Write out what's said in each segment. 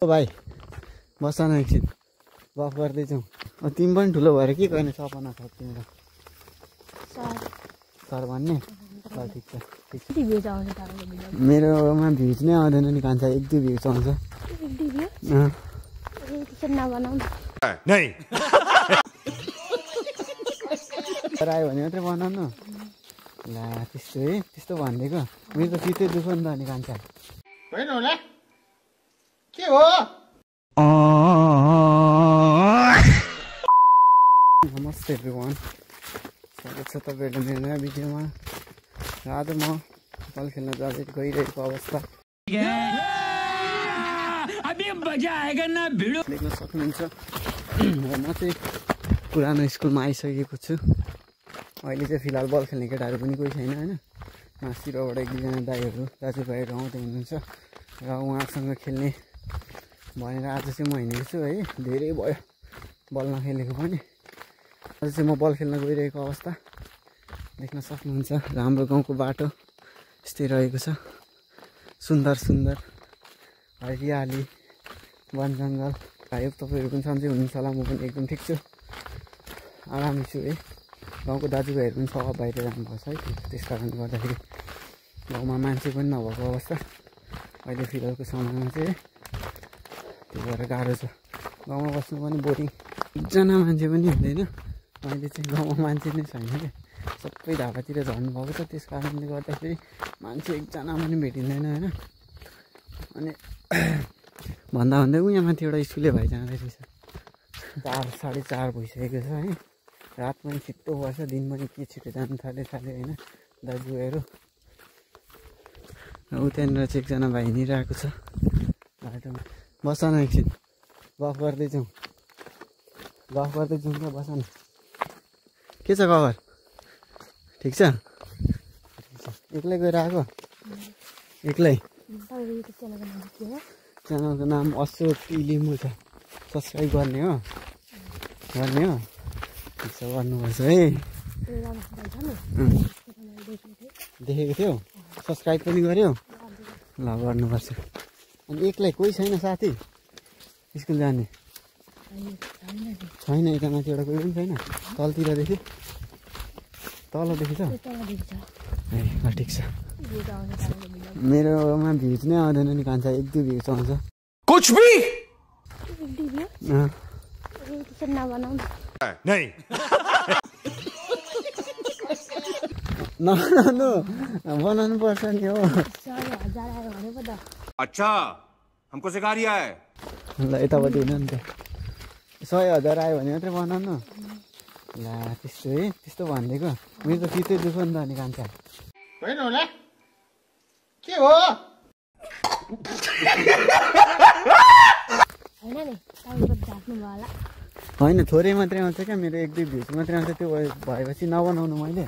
भाइ बस न एकछिन गफ गर्दैछौँ। तिमी पनि ठुलो भएर के गर्ने सपना छ तिम्रो? सर भन्ने? ठिक छ ठिक छ। मेरोमा भ्युज नै आउँदैन नि कान्छा, 1-2 भ्युज आउँछ। तर आयो भने मात्रै बनाउनु ला। त्यस्तो है, त्यस्तो भनिदिएको मेरो त चित्तै दुख्यो नि त अनि कान्छा। होइन होला के हो? नमस्ते एभ्रिवान, स्वागत छ तपाईँहरूको मेरो नयाँ भिडियोमा। र आज म बल खेल्न गइरहेको अवस्था देख्न सक्नुहुन्छ। र म चाहिँ पुरानो स्कुलमा आइसकेको छु। अहिले चाहिँ फिलहाल बल खेल्ने केटाहरू पनि कोही छैन होइन। मास्तिरबाट 1-2 जना दाइहरू दाजुभाइहरू आउँदै हुनुहुन्छ र उहाँसँग खेल्ने भनेर आज चाहिँ म हिँडेको छु है। धेरै भयो बल नखेलेको पनि। आज चाहिँ म बल खेल्न गइरहेको अवस्था देख्न सक्नुहुन्छ। र हाम्रो गाउँको बाटो यस्तै रहेको छ, सुन्दर सुन्दर हरियाली वन जङ्गल। आयो तपाईँहरू पनि सन्चै हुनुहुन्छ होला, म पनि एकदम ठिक छु, आरामै छु है। गाउँको दाजुभाइहरू पनि सबै बाहिर जानुभएको छ है, त्यस कारणले गर्दाखेरि गाउँमा मान्छे पनि नभएको अवस्था अहिले फिलहालको समयमा चाहिँ। त्यही भएर गाह्रो छ गाउँमा बस्नु पनि, बोरिङ। एकजना मान्छे पनि हुँदैन अहिले चाहिँ, गाउँमा मान्छे नै छैन क्या, सबै ढाबातिर झर्नुभएको छ। त्यस कारणले गर्दाखेरि मान्छे एकजना पनि भेटिँदैन होइन। अनि भन्दा भन्दै यहाँ माथि एउटा स्कुले भाइ जाँदै रहेछ। 4-4:30 भइसकेको छ है। रात पनि छिट्टो पर्छ, दिन पनि के छिटो जानु थाल्यो होइन दाजुभाइहरू। र उ त्यहाँनिर चाहिँ एकजना भाइ हिँडिरहेको छ बाटोमा। बस न एकछिन गफ गर्दैछौँ क्या, बस न। के छ खबर? ठिक छ? एक्लै गएर आएको? एक्लै? च्यानलको नाम अशोक लिम्बू छ। सब्सक्राइब गर्ने हो? ठिक छ, गर्नुपर्छ है। देखेको थियौ? सब्सक्राइब पनि गऱ्यौ? ल गर्नुपर्छ। अनि एक्लै कोही छैन साथी स्कुल जाने? छैन, यता माथि एउटा कोही पनि छैन? तलतिरदेखि? तलदेखि छ? ए ल ठिक छ। मेरोमा भ्युज नै आउँदैन नि कान्छा, 1-2 भ्युज आउँछ। कुछ भी नबनाउनु, बनाउनु पर्छ नि हो। अच्छा हमको सिखा रिया है। ल यतापट्टि हुन नि त, 100,000 आयो भने मात्रै बनाउनु ला। त्यस्तो है, त्यस्तो भनिदिएको मेरो त चित्तै दुख्यो नि त अनि कान्छा। होइन होला के हो? होइन थोरै मात्रै आउँछ क्या, मेरो 1-2 भ्युज मात्रै आउँछ। त्यो भएपछि नबनाउनु मैले।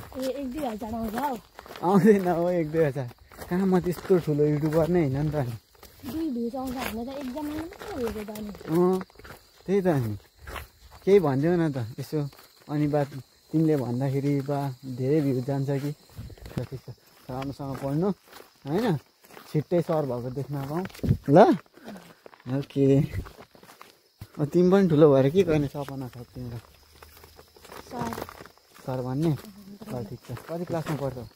आउँदैन हो 1-2 हजार कहाँ, म त्यस्तो ठुलो युट्युबर नै होइन नि त अनि। त्यही त नि, केही भनिदेऊ न त यसो। अनि बात तिमीले भन्दाखेरि बा धेरै भ्युज जान्छ कि। ठिक छ, राम्रोसँग पढ्नु होइन, छिट्टै सर भएको देख्न पाऊँ ल। ओके, तिमी पनि ठुलो भएर के गर्ने सपना छ तिम्रो? सर भन्ने? ल ठिक छ। कति क्लासमा पढ्छौ?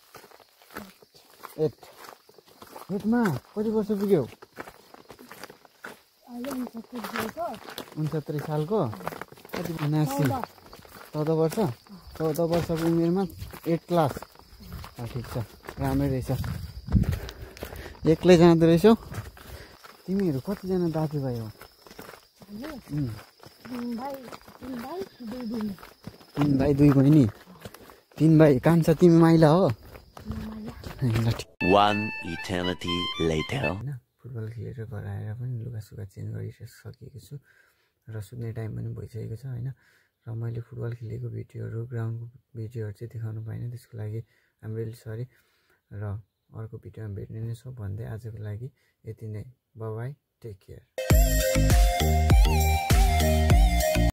8मा? कति वर्ष पुग्यौ? 69 सालको? कति? 79? 14 वर्ष? 14 वर्षको उमेरमा 8 क्लास? ठिक छ, राम्रै रहेछ। एक्लै जाँदो रहेछौ? तिमीहरू कतिजना दाजुभाइ हो? 3 भाइ 2 बहिनी? 3 भाइ। कान्छा तिमी माइला हो? One eternity later. फुटबल खेलेर घर आएर पनि लुगासुगा चेन्ज गरिसकेको छु र सुत्ने टाइम पनि भइसकेको छ होइन। र मैले फुटबल खेलेको भिडियोहरू, ग्राउन्डको भिडियोहरू चाहिँ देखाउनु पाइनँ, त्यसको लागि आइम रियली सरी। र अर्को भिडियोमा भेट्ने नै छौँ भन्दै आजको लागि यति नै। Bye bye, take care.